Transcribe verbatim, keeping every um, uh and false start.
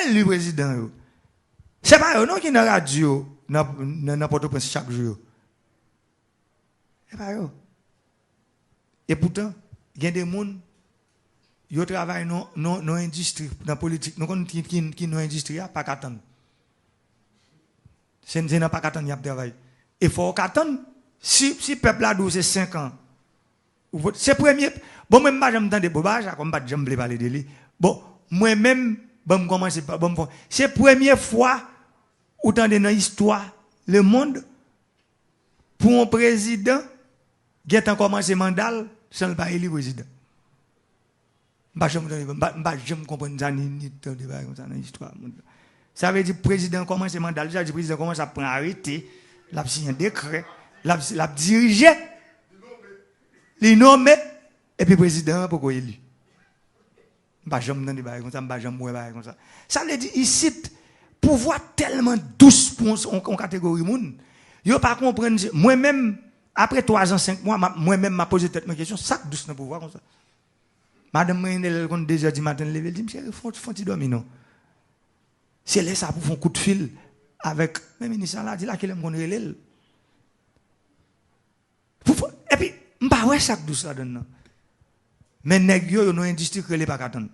eli prezidan yo. Se pa yo non ki nan radyo nan, nan, nan Pòtoprens chak jou yo. Se pa yo. E poutan, gen de moun, yo travay nan, nan, nan endistri, nan politik. Nou konn ki, ki, ki nan endistri a, pa ka tann. Se, se nan pa ka tann y ap travay. E fò w ka tann. Si, si pèp la di w se senk an, ou vote, se premye. Bon, mwen, m pa janm tande, bon, bagay sa, kòm m pa t janm vle pale de li. Bon, mwen menm, ban m kòmanse, ban m fè. Se premye fwa ou tande nan istwa lemonn pou yon prezidan gentan kòmanse manda l san l pa eli prezidan. M pa janm tande, m pa, m pa janm konprann sa ni, ni tande bagay konsa nan istwa mond lan. Sa vle di prezidan kòmanse manda l, sa vle di prezidan kòmanse ap pran arete, l ap siyen dekrè, l ap, l ap dirije, li nonmen, epi prezidan an poko eli. M pa janm tande bagay konsa, m pa janm wè bagay konsa. Sa vle di isit, pouvwa tèlman dous pou yon, yon, yon kategori moun, yo pa konprann. Mwen menm, apre twa zan, senk mwa, m ap, mwen menm, m ap poze tèt mwen kesyon, sa k dous nan pouvwa konsa? Madanm mwen, lè l konn de zè di maten, l leve, l di m, "Cheri, fè, fè yon ti dòmi non." Se lè sa pou fè yon kout fil avèk, men minis la la, di l a kilè m konn rele l. Pou fè, epi, m pa wè sa k dous ladann nan. Men nèg yo, yo nan endistri k rele pa ka tann.